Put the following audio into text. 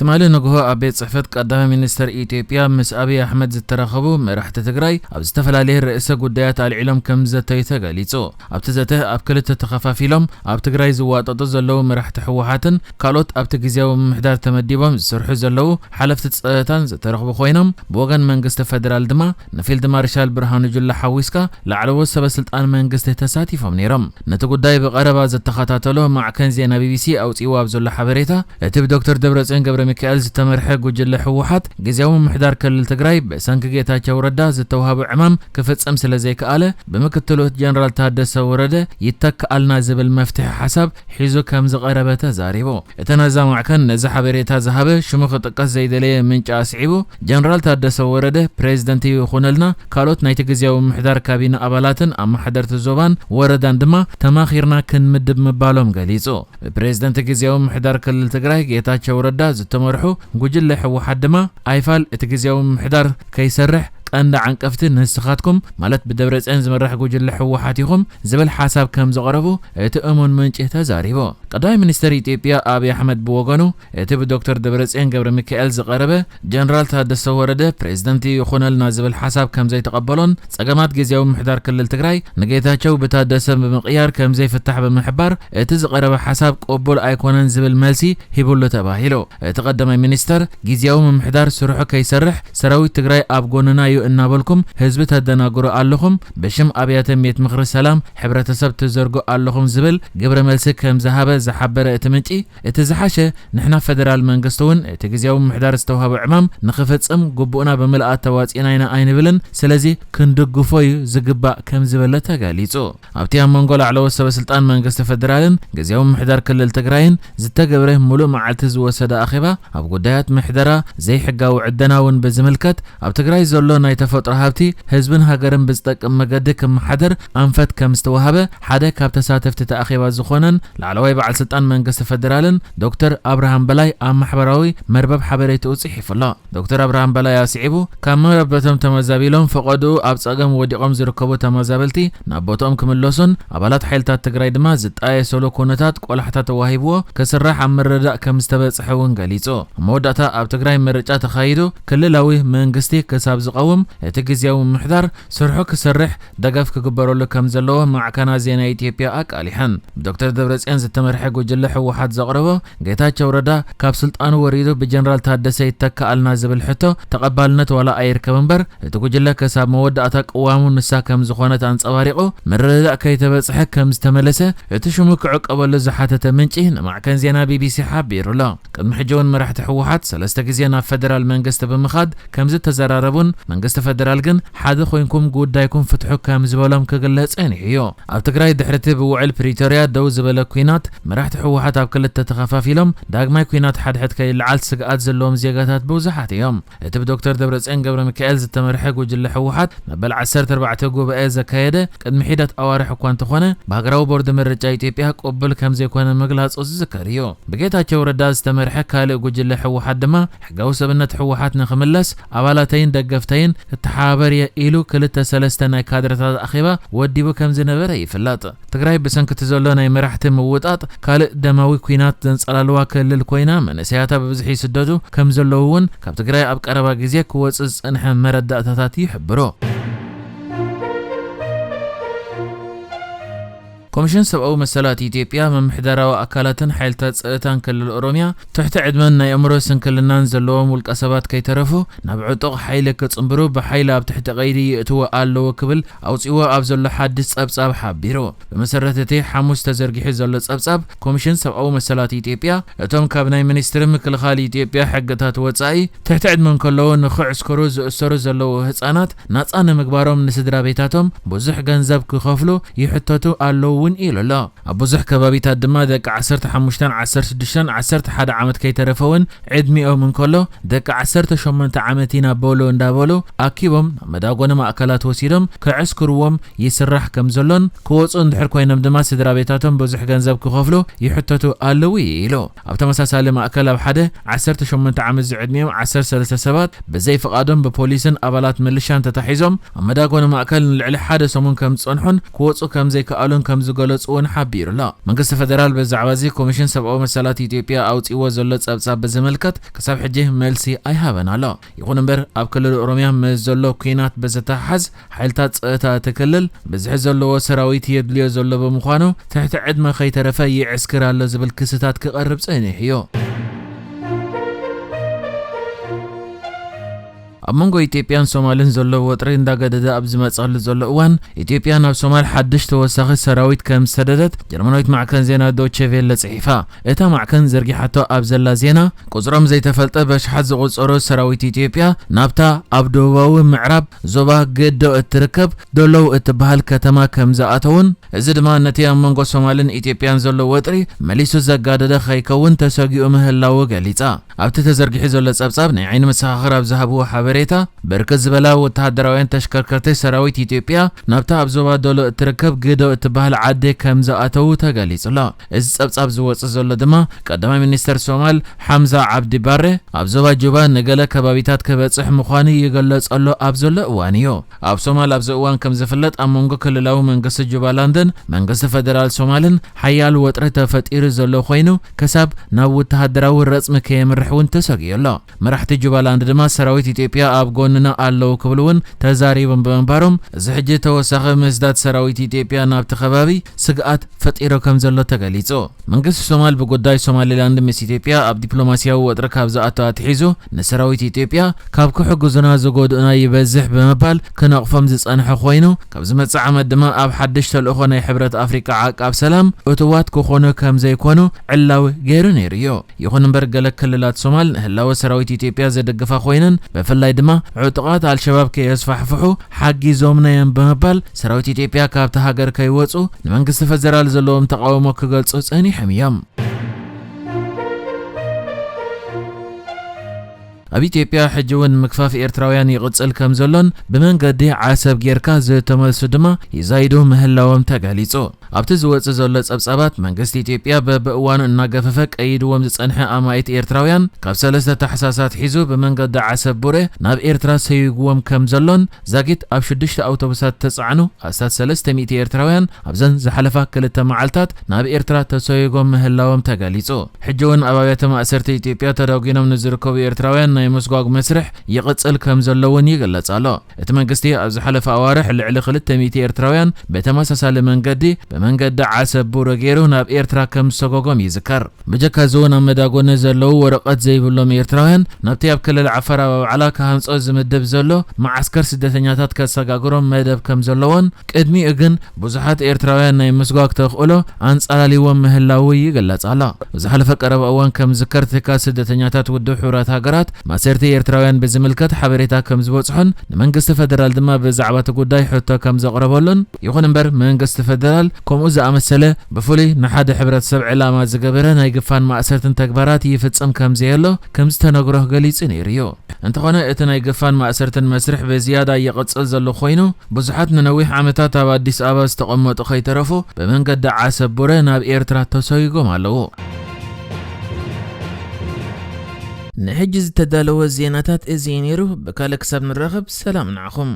ትማሊ ንግሆ ኣብ ቤት ጽሕፈት ቀዳማይ ሚኒስተር ኢትዮጵያ ምስ ኣብይ ኣሕመድ ዝተራኸቡ መራሕቲ ትግራይ ኣብ ዝተፈላለየ ርእሰ ጉዳያት ኣልዒሎም ከም ዝዘተዩ ተገሊጹ። ኣብቲ ዘተ ኣብ ክልተ ተኸፋፊሎም ኣብ ትግራይ ዝዋጠጡ ዘለዉ መራሕቲ ህወሓትን ካልኦት ኣብቲ ግዜያዊ ምምሕዳር ተመዲቦም ዝሰርሑ ዘለዉ ሓለፍቲ ጸጥታን ዝተረኽቡ ኮይኖም፣ ብወገን መንግስቲ ፈደራል ድማ ንፊልድ ማርሻል ብርሃኑ ጁላ ሓዊስካ ላዕለዎት ሰበ ስልጣን መንግስቲ ተሳቲፎም ነይሮም። ነቲ ጉዳይ ብቐረባ ዝተኸታተሎ ማዕከን ዜና ቢቢሲ ኣውጺእዎ ኣብ ዘሎ ሓበሬታ፣ እቲ ብዶክተር ደብረጽዮን ገብረ ሚካኤል ዝተመርሐ ጉጅለ ህወሓት ግዜያዊ ምምሕዳር ክልል ትግራይ ብሰንኪ ጌታቸው ረዳ ዝተዋህቦ ዕማም ክፍጽም ስለ ዘይከኣለ፣ ብምክትሉ ጀነራል ታደሰ ወረደ ይተክኣልና ዝብል መፍትሒ ሓሳብ ሒዙ ከም ዝቐረበ ተዛሪቡ። እቲ ናይዛ ማዕከን ነዚ ሓበሬታ ዝሃበ ሽሙ ክጥቀስ ዘይደለየ ምንጪ ኣስዒቡ፣ ጀነራል ታደሰ ወረደ ፕሬዝደንት ይኹነልና፣ ካልኦት ናይቲ ግዜያዊ ምምሕዳር ካቢነ ኣባላትን ኣመሓደርቲ ዞባን ወረዳን ድማ ተማኺርና ክንምድብ ምባሎም ገሊጹ። ብፕሬዝደንት ግዜያዊ ምምሕዳር ክልል ትግራይ ጌታቸው ረዳ ዝተመርሑ ጉጅለ ህወሓት ድማ ኣይፋል እቲ ግዜያዊ ምምሕዳር ከይሰርሕ ቀንዲ ዓንቀፍቲ ንስኻትኩም፣ ማለት ብደብረጽዮን ዝምራሕ ጉጅለ ህወሓት ኢኹም ዝብል ሓሳብ ከም ዘቕረቡ እቲ እሙን ምንጪ ተዛሪቡ። ቀዳማይ ሚኒስተር ኢትዮጵያ ኣብይ ኣሕመድ ብወገኑ፣ እቲ ብዶክተር ደብረጽዮን ገብረ ሚካኤል ዝቐረበ ጀነራል ታደሰ ወረደ ፕሬዝደንት ይኹነልና ዝብል ሓሳብ ከም ዘይተቐበሎን ጸገማት ግዜያዊ ምምሕዳር ክልል ትግራይ ንጌታቸው ብታደሰ ብምቕያር ከም ዘይፍታሕ ብምሕባር፣ እቲ ዝቐረበ ሓሳብ ቅቡል ኣይኮነን ዝብል መልሲ ሂቡሉ ተባሂሉ። እቲ ቀዳማይ ሚኒስተር፣ ግዜያዊ ምምሕዳር ስርሑ ከይሰርሕ ሰራዊት ትግራይ ኣብ ጎንና እዩ እናበልኩም ህዝቢ ተደናግሩ ኣለኹም፣ ብሽም ኣብያተ ቤት ምኽሪ ሰላም ሕብረተሰብ ትዘርጉ ኣለኹም ዝብል ግብረ መልሲ ከም ዝሃበ ዝሓበረ እቲ ምንጪ፣ እቲ ዝሓሸ ንሕና ፈደራል መንግስቲ እውን እቲ ግዜያዊ ምምሕዳር ዝተዋህቦ ዕማም ንኽፍጽም ግቡእና ብምልኣት ተዋጺእና ኢና ኣይንብልን፣ ስለዚ ክንድግፎ እዩ ዝግባእ ከም ዝበለ ተገሊጹ። ኣብቲ ኣብ መንጎ ላዕለዎት ሰበ ስልጣን መንግስቲ ፈደራልን ግዜያዊ ምምሕዳር ክልል ትግራይን ዝተገብረ ሙሉእ መዓልቲ ዝወሰደ ኣኼባ፣ ኣብ ጉዳያት ምሕደራ ዘይሕጋዊ ዕደና እውን ብዝምልከት፣ ኣብ ትግራይ ዘሎ ናይ ተፈጥሮ ሃብቲ ህዝብን ሃገርን ብዝጠቅም መገዲ ክመሓደር ኣንፈት ከም ዝተዋሃበ ሓደ ካብ ተሳተፍቲ እቲ ኣኼባ ዝኾነን ላዕለዋይ በዓል ስልጣን መንግስቲ ፈደራልን ዶክተር ኣብርሃም በላይ ኣብ ማሕበራዊ መርበብ ሓበሬትኡ ጽሒፉ ኣሎ። ዶክተር ኣብርሃም በላይ ኣስዒቡ፣ ካብ መረበቶም ተመዛቢሎም ፈቐድኡ ኣብ ጸገም ወዲቖም ዝርከቡ ተመዛበልቲ ናብ ቦትኦም ክምለሱን ኣባላት ሓይልታት ትግራይ ድማ ዝጣየሰሉ ኩነታት ቆላሕታ ተዋሂብዎ ክስራሕ ኣብ ምርድዳእ ከም ዝተበጽሐ እውን ገሊጹ። ኣብ መወዳእታ ኣብ ትግራይ ምርጫ ተኻይዱ ክልላዊ መንግስቲ ክሳብ ዝቐውም እቲ ግዜያዊ ምምሕዳር ስርሑ ክሰርሕ ደገፍ ክግበረሉ ከም ዘለዎ ማዕከናት ዜና ኢትዮጵያ ኣቃሊሐን። ብዶክተር ደብረጽዮን ዝተመርሐ ጉጅለ ህወሓት ዘቕረቦ ጌታቸው ረዳ ካብ ስልጣኑ ወሪዱ ብጀነራል ታደሰ ይተካኣልና ዝብል ሕቶ ተቐባልነት ዋላ ኣይርከብ እምበር፣ እቲ ጉጅለ ክሳብ መወዳእታ ቅዋሙ ንሳ ከም ዝኾነት ኣንጸባሪቑ፣ ምርድዳእ ከይተበጽሐ ከም ዝተመለሰ እቲ ሽሙ ክዕቀበሉ ዝሓተተ ምንጪ ንማዕከን ዜና ቢቢሲ ሓቢሩ ኣሎ። ቅድሚ ሕጂ እውን መራሕቲ ህወሓት ሰለስተ ግዜ ናብ ፈደራል መንግስቲ ብምኻድ ከም ዝተዘራረቡን መንግስቲ ፈደራል ግን ሓደ ኮይንኩም ጉዳይኩም ፍትሑ ከም ዝበሎም ክግለጽ ጸኒሑ እዩ። ኣብ ትግራይ ድሕሪ እቲ ብውዕል ፕሪቶርያ ደው ዝበለ ኲናት መራሕቲ ህወሓት ኣብ ክልተ ተኸፋፊሎም ዳግማይ ኲናት ሓድሕድ ከይለዓል ስግኣት ዘለዎም ዜጋታት ብዙሓት እዮም። እቲ ብዶክተር ደብረጽዮን ገብረ ሚካኤል ዝተመርሐ ጉጅለ ህወሓት መበል ዓሰርተ ኣርባዕተ ጉባኤ ዘካየደ ቅድሚ ሒደት ኣዋርሕ እኳ እንተኾነ፣ ብሃገራዊ ቦርድ ምርጫ ኢትዮጵያ ቅቡል ከም ዘይኮነ ምግላጹ ዝዝከር እዩ። ብጌታቸው ረዳ ዝተመርሐ ካልእ ጉጅለ ህወሓት ድማ፣ ሕጋዊ ሰብነት ህወሓት ንኽምለስ ኣባላተይን ደገፍተይን ክተሓባበር እየ ኢሉ ክልተ ሰለስተ ናይ ካድረታት ኣኼባ ወዲቡ ከም ዝነበረ ይፍለጥ። ትግራይ ብሰንኪ እቲ ዘሎ ናይ መራሕቲ ምውጣጥ ካልእ ደማዊ ኲናት ዘንጸላልዋ ክልል ኮይና፣ መንእሰያታ ብብዝሒ ይስደዱ ከም ዘለዉ እውን ካብ ትግራይ ኣብ ቀረባ ግዜ ክወጽእ ዝጸንሐ መረዳእታታት ይሕብሩ። ኮሚሽን ሰብኣዊ መሰላት ኢትዮጵያ፣ ምምሕዳራዊ ኣካላትን ሓይልታት ጸጥታን ክልል ኦሮሚያ፣ ትሕቲ ዕድመን ናይ ኣእምሮ ስንክልናን ዘለዎም ውልቀ ሰባት ከይተረፉ ናብ ዕጡቕ ሓይሊ ክጽንብሩ ብሓይሊ ኣብ ትሕቲ ቀይዲ ይእትዎ ኣለዎ ክብል ኣውጺእዎ ኣብ ዘሎ ሓድሽ ጸብጻብ ሓቢሩ። ብመሰረት እቲ ሓሙስ ተዘርጊሑ ዘሎ ጸብጻብ፣ ኮሚሽን ሰብኣዊ መሰላት ኢትዮጵያ፣ እቶም ካብ ናይ ሚኒስትሪ ምክልኻል ኢትዮጵያ ሕግታት ወጻኢ ትሕቲ ዕድመ እንከለዉ ንኽዕስከሩ ዝእሰሩ ዘለዉ ህጻናት ናጻ ንምግባሮም ንስድራ ቤታቶም ብዙሕ ገንዘብ ክኸፍሉ ይሕተቱ ኣለዉ እውን ኢሉ ኣሎ። ኣብ ብዙሕ ከባቢታት ድማ ደቂ ዓሰርተ ሓሙሽተን ዓሰርተ ሽዱሽተን ዓሰርተ ሓደ ዓመት ከይተረፈ እውን ዕድሚኦም እንከሎ ደቂ ዓሰርተ ሸሞንተ ዓመት ኢና በሉ እንዳበሉ ኣኪቦም ናብ መዳጎኒ ማእከላት ወሲዶም ከዕስክርዎም ይስራሕ ከም ዘሎን ክወፁ እንድሕር ኮይኖም ድማ ስድራ ቤታቶም ብዙሕ ገንዘብ ክኸፍሉ ይሕተቱ ኣለዉ ኢሉ። ኣብ ተመሳሳሊ ማእከል ኣብ ሓደ ዓሰርተ ሸሞንተ ዓመት ዝዕድሚኦም ዓሰርተ ሰለስተ ሰባት ብዘይ ፍቓዶም ብፖሊስን ኣባላት ምልሻን ተታሒዞም ኣብ መዳጎኒ ማእከል ንልዕሊ ሓደ ሰሙን ከም ዝጸንሑን ክወጹ ከም ዘይከኣሉን ከም ገለጹ እውን ሓቢሩ ኣሎ። መንግስቲ ፈደራል ብዛዕባ እዚ ኮሚሽን ሰብኣዊ መሰላት ኢትዮጵያ ኣውጺዎ ዘሎ ጸብጻብ ብዝምልከት ክሳብ ሕጂ መልሲ ኣይሃበን ኣሎ። ይኹን እምበር ኣብ ክልል ኦሮሚያ ምስ ዘሎ ኲናት ብዝተሓሓዝ ሓይልታት ጸጥታ እቲ ክልል ብዝሒ ዘለዎ ሰራዊት የድልዮ ዘሎ ብምዃኑ ትሕቲ ዕድመ ከይተረፈ ይዕስክር ኣሎ ዝብል ክስታት ክቐርብ ጸኒሑ እዩ። ኣብ መንጎ ኢትዮጵያን ሶማልን ዘሎ ወጥሪ እንዳገደደ ኣብ ዝመጸሉ ዘሎ እዋን፣ ኢትዮጵያ ናብ ሶማል ሓድሽ ተወሳኺ ሰራዊት ከም ዝሰደደት ጀርመናዊት ማዕከን ዜና ዶቼ ቬለ ጽሒፋ። እታ ማዕከን ዘርጊሓቶ ኣብ ዘላ ዜና፣ ቁጽሮም ዘይተፈልጠ በሽሓት ዝቑጸሩ ሰራዊት ኢትዮጵያ ናብታ ኣብ ደቡባዊ ምዕራብ ዞባ ገዶ እትርከብ ዶሎው እትበሃል ከተማ ከም ዝኣተውን፣ እዚ ድማ ነቲ ኣብ መንጎ ሶማልን ኢትዮጵያን ዘሎ ወጥሪ መሊሱ ዘጋደደ ከይከውን ተሰጊኡ ምህላዉ ገሊጻ። ኣብቲ ተዘርጊሑ ዘሎ ጸብጻብ፣ ናይ ዓይኒ መሰኻኽር ኣብ ዝሃብዎ ሓበሬታ፣ ብርክት ዝበላ ወተሃደራውያን ተሽከርከርቲ ሰራዊት ኢትዮጵያ ናብታ ኣብ ዞባ ዶሎ እትርከብ ግዶ እትበሃል ዓዲ ከም ዝኣተዉ ተገሊጹ ኣሎ። እዚ ጸብጻብ ዝወጽእ ዘሎ ድማ፣ ቀዳማይ ሚኒስተር ሶማል ሓምዛ ዓብዲ ባሬ ኣብ ዞባ ጁባ ንገለ ከባቢታት ክበጽሕ ምዃኑ ይግለጽ ኣሎ ኣብ ዘሎ እዋን እዩ። ኣብ ሶማል ኣብዚ እዋን ከም ዝፍለጥ፣ ኣብ መንጎ ክልላዊ መንግስቲ ጁባላንድን መንግስቲ ፈደራል ሶማልን ሓያል ወጥሪ ተፈጢሩ ዘሎ ኮይኑ፣ ክሳብ ናብ ወተሃደራዊ ረጽሚ ከየምርሕ እውን ተሰጊኡ ኣሎ። መራሕቲ ጁባላንድ ድማ ሰራዊት ኢትዮጵያ ኣብ ጎንና ኣለዉ ክብሉ እውን ተዛሪቦም ብምንባሮም፣ እዚ ሕጂ ተወሳኺ ምህስዳድ ሰራዊት ኢትዮጵያ ናብቲ ከባቢ ስግኣት ፈጢሩ ከም ዘሎ ተገሊጹ። መንግስቲ ሶማል ብጉዳይ ሶማሊላንድ ምስ ኢትዮጵያ ኣብ ዲፕሎማስያዊ ወጥሪ ካብ ዝኣቱ ኣትሒዙ፣ ንሰራዊት ኢትዮጵያ ካብ ክሕግዙና ዝጎድኡና ይበዝሕ ብምባል ክነቕፎም ዝጸንሐ ኮይኑ፣ ካብ ዝመጽእ ዓመት ድማ ኣብ ሓድሽ ተልእኾ ናይ ሕብረት ኣፍሪቃ ዓቃብ ሰላም እቱዋት ክኾኑ ከም ዘይኮኑ ዕላዊ ገይሩ ነይሩ እዩ። ይኹን እምበር፣ ገለ ክልላት ሶማል ንህላወ ሰራዊት ኢትዮጵያ ዝድግፋ ኮይነን፣ ብፍላይ ድማ ዕጡቓት ኣልሸባብ ከየስፋሕፍሑ ሓጊዞምና እዮም ብምባል፣ ሰራዊት ኢትዮጵያ ካብቲ ሃገር ከይወጹ ንመንግስቲ ፈደራል ዘለዎም ተቓውሞ ክገልጹ ጸኒሖም እዮም። ኣብ ኢትዮጵያ ሕጂ እውን ምግፋፍ ኤርትራውያን ይቕጽል ከም ዘሎን፣ ብመንገዲ ዓሰብ ጌርካ ዝተመልሱ ድማ ይዛይዱ ምህላዎም ተገሊጹ። ኣብቲ ዝወጽእ ዘሎ ጸብጻባት፣ መንግስቲ ኢትዮጵያ በብእዋኑ እናገፈፈ ቀይድዎም ዝጸንሐ ኣማኢት ኤርትራውያን፣ ካብ ሰለስተ ታሕሳስ ኣትሒዙ ብመንገዲ ዓሰብ ቡሬ ናብ ኤርትራ ሰይግዎም ከም ዘሎን፣ ዛጊት ኣብ ሽዱሽተ ኣውቶቡሳት ተጻዕኑ ኣስታት ሰለስተ ሚእቲ ኤርትራውያን ኣብዘን ዝሓለፋ ክልተ መዓልታት ናብ ኤርትራ ተሰይጎም ምህላዎም ተገሊጹ። ሕጂ እውን ኣብ ኣብያተ ማእሰርቲ ኢትዮጵያ ተዳጒኖም ንዝርከቡ ኤርትራውያን ናይ ምስጓግ መስርሕ ይቕጽል ከም ዘሎ እውን ይግለጽ ኣሎ። እቲ መንግስቲ ኣብ ዝሓለፈ ኣዋርሕ ልዕሊ ክልተ ሚእቲ ኤርትራውያን ብተመሳሳሊ መንገዲ፣ ብመንገዲ ዓሰብ ቡሬ ገይሩ ናብ ኤርትራ ከም ዝሰጎጎም ይዝከር። ብጀካ እዚ እውን ኣብ መዳጎኒ ዘለዉ ወረቐት ዘይብሎም ኤርትራውያን ናብቲ ኣብ ክልል ዓፋር ኣብ ኣውዓላ ክሃንጾ ዝምድብ ዘሎ መዓስከር ስደተኛታት ከሰጋግሮም መደብ ከም ዘለዎን፣ ቅድሚኡ ግን ብዙሓት ኤርትራውያን ናይ ምስጓግ ተኽእሎ ኣንጸላልይዎም ምህላዉ ይግለጽ ኣሎ። ኣብ ዝሓለፈ ቀረባ እዋን ከም ዝዝከር፣ ትካል ስደተኛታት ውድብ ሕቡራት ሃገራት ማእሰርቲ ኤርትራውያን ብዝምልከት ሓበሬታ ከም ዝበጽሖን ንመንግስቲ ፈደራል ድማ ብዛዕባ እቲ ጉዳይ ሕቶ ከም ዘቕረበሉን፣ ይኹን እምበር መንግስቲ ፈደራል ከምኡ ዝኣመሰለ ብፍሉይ ንሓደ ሕብረተሰብ ዕላማ ዝገበረ ናይ ግፋን ማእሰርትን ተግባራት ይፍጽም ከም ዘየሎ ከም ዝተነግሮ ገሊጹ ነይሩ እዩ። እንተኾነ እቲ ናይ ግፋን ማእሰርትን መስርሕ ብዝያዳ ይቕጽል ዘሎ ኮይኑ፣ ብዙሓት ንነዊሕ ዓመታት ኣብ ኣዲስ ኣበባ ዝተቐመጡ ከይተረፉ ብመንገዲ ዓሰብ ቡሬ ናብ ኤርትራ ተሰጉጎም ኣለዉ። ንሕጂ ዝተዳለወ ዜናታት እዚ እዩ ነይሩ። ብካልእ ክሳብ ንራኸብ ሰላም ንዓኹም።